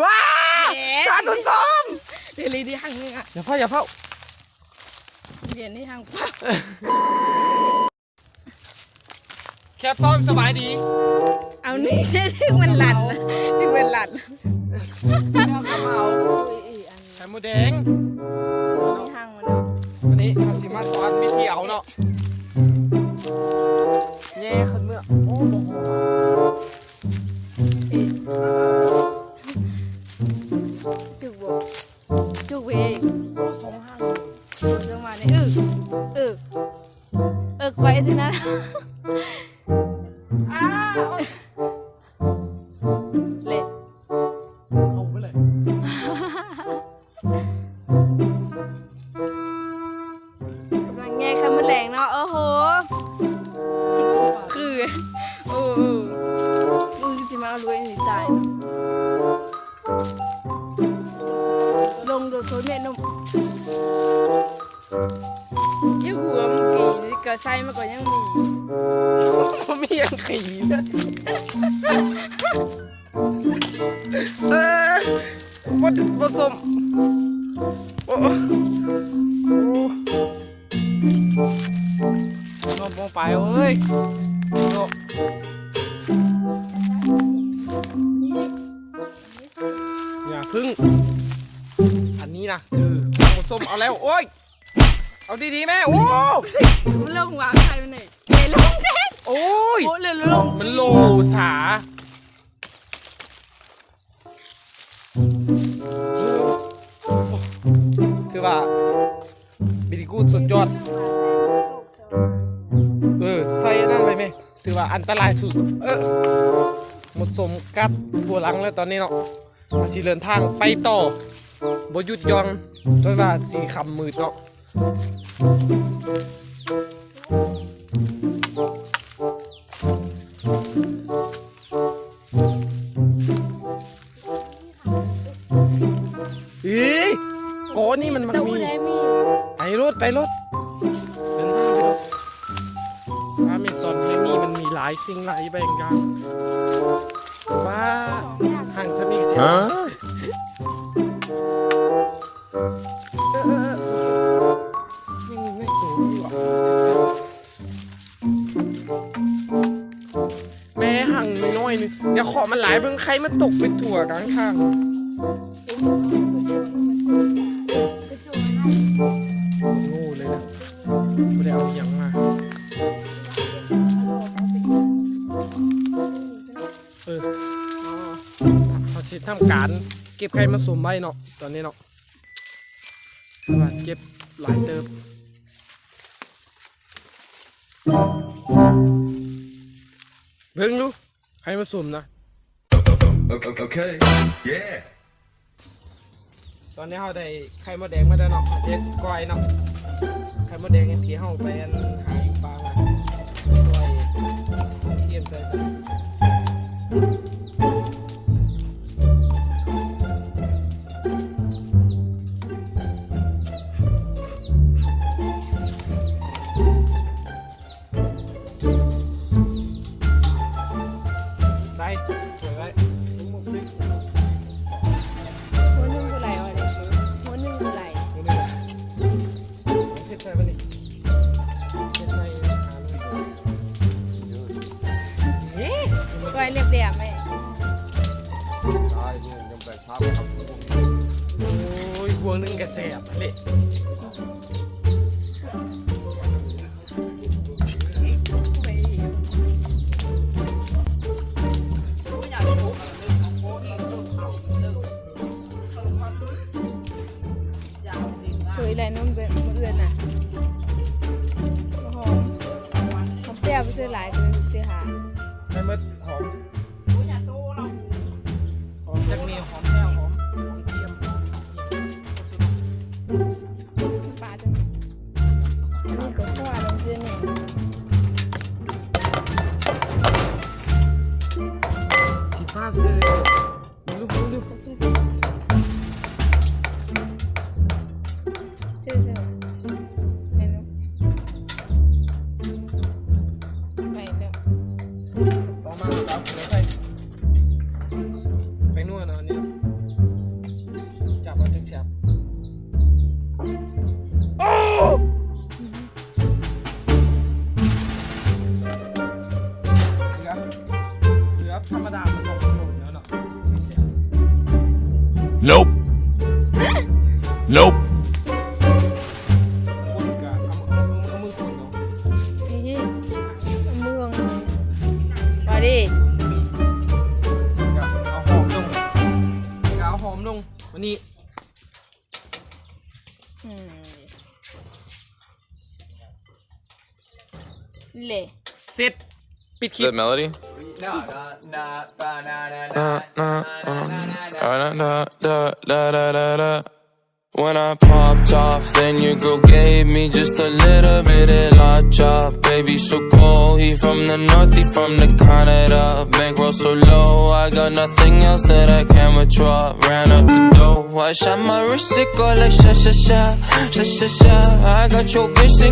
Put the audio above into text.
ວ້າ ແມ່ນ ທ່ານຜູ້ຊົມ ເດລີດີຮັງເງືອ ຢ່າເຝົ້າ ຢ່າເຝົ້າ ເດລີດີຮັງປາ ແຄບພ້ອມສະບາຍດີ ເອົານີ້ ມັນຫຼັ່ນ ມັນຫຼັ່ນ ໄຂ່ມົດແດງ ມີຮັງມັນເນາະ ອັນນີ້ເຮົາຊິມາສອນວິທີເອົາເນາະ ແຍ່ຂຶ້ນເມືອ ໂອ້ ບໍ່ພໍ ຈຸກບໍ່ ຈຸກເວີຍ ເອີ ເອີ ຂ້ອຍເຮັດຈັ່ງນັ້ນ ອ້າວ ເລະ ເຂົ້າໄປເລີຍ ກຳລັງແຍ່ໄຂ່ມົດແດງເນາະ ໂອ້ໂຫ ຄື ເອີ ເອີ ມຶງຊິມາເອົາລວຍອັນນີ້ຕາຍ ລົງໂດດໂຊຍແມ່ນົມ ເກັບຫົວເມື່ອກີ້ນີ້ກໍໃສ່ ມັນກໍຍັງມີ ບໍ່ມີຫຍັງຂີ້ເລີຍ ເອີ ບໍ່ ບໍ່ສົມ ໂອ້ ໂອ້ ໂອ້ ນົບລົງໄປເອີຍ ໂອ້ ຢ່າເພິ່ງ ອັນນີ້ນະ ເອີ ບໍ່ສົມ ເອົາແລ້ວ ໂອ້ຍ ເອົາດີໆແມ່ ໂອ້ ລົງວາງໃສ່ມັນນີ້ ເລ ລົງເດ້ ໂອ້ຍ ໂອ້ ເລ ລົງ ມັນໂຫຼສາ ຖືວ່າ ເວຣີກູດ ສຸດຍອດ ເອີ ໃສ່ອັນນັ້ນໄວ້ແມ່ ຖືວ່າອັນຕະລາຍສຸດ ເອີ ໝົດສົມກັບຫົວຫຼັງແລ້ວຕອນນີ້ເນາະ ເຮົາຊິເດີນທາງໄປຕໍ່ ບໍ່ຢຸດຢ່ອນ ຈົນວ່າຊິຄ່ຳມືດເນາະ. ອີ ກໍນີ້ມັນມັກມີ ໄປໂລດ ໄປໂລດ ເດີນທາງໄປໂລດ. ອາເມຊອນແຫ່ງນີ້ມັນມີຫຼາຍສິ່ງຫຼາຍແບບຢ່າງ ວ່າ ຫ້າງສະໜິດ ເອີ ເອີ ເອີ ຍັງມີໂຕຢູ່ ແມ່ ຮັງນ້ອຍໆ ຢ່າເຄາະມັນຫຼາຍ ເບິ່ງໄຂ່ມັນຕົກໄປທົ່ວກາງທາງ ໂງ່ເລີຍນະ ບໍ່ໄດ້ເອົາຫຍັງມາ ເອີ ເຮົາຊິທຳການເກັບໄຂ່ມາສຸມໄວ້ເນາະ ຕອນນີ້ເນາະ ເກັບຫຼາຍເຕີບ ເບິ່ງດູ ໄຂ່ມາສຸມນະ ໂອເຄ ໂອເຄ ເຢ ຕອນນີ້ເຮົາໄດ້ໄຂ່ມົດແດງມາແລ້ວເນາະ ເຮັດກ້ອຍເນາະ ໄຂ່ມົດແດງທີ່ເຮົາໄປອັນຫາຢູ່ປ່າມາ ຊອຍກະທຽມໃສ່ ໃສ່ ຖ້ວຍໄວ້ ຫົວໜຶ່ງເທົ່າໃດ ຫົວໜຶ່ງເທົ່າໃດ ຫົວໜຶ່ງ ເຮັດໃສ່ບໍ່ນີ້ ເຮັດໃສ່ຫາໜ່ວຍ ເອີ ກ້ອຍລຽບໆ ໄວ້ ຕາຍ ຍັງໄປຊາບ ໂອ້ຍ ພວງໜຶ່ງກະແຊບຫັ້ນເດ. ໂອ້ຍ ຫຼາຍນົມເບີດມື້ອື່ນນະ ຫອມ ຫອມແຈ່ວ ບໍ່ຊື້ຫຼາຍ ຊື້ຫ້າ ໃສ່ໝົດ ຫອມ ຫອມຈັກແນວ ຫອມແຈ່ວ ຫອມກະທຽມ ປາດ ອັນນີ້ກໍຂົ້ວລົງຊື່ນີ້ ຊິພາບເຊີຍ ເບິ່ງດູ ເບິ່ງດູ ເຊີຍ ເຊີຍ ແມ່ນບໍ່ ໄປແລ້ວ ອອກມາ ເອົາໄປ ໄປນົວເນາະ ອັນນີ້ Nope. Nope. ຄົນກະເອົາ ເອົາ ເອົາມືຄົນເນາະ ເອີ ເອົາມື ມາດິ ກະເອົາຫອມລົງ ກະເອົາຫອມລົງ ບາດນີ້ ອືມ ເລະ ເສັດ ປິດຄລິບ That melody? When I popped off, then your girl gave me just a little bit of la chop. Baby, so cold, he from the north, he from the Canada. Bankroll so low, I got nothing else that I can withdraw. Ran up the dough, I shot my wrist, it go like sha sha sha, sha sha sha. I got your bitch singing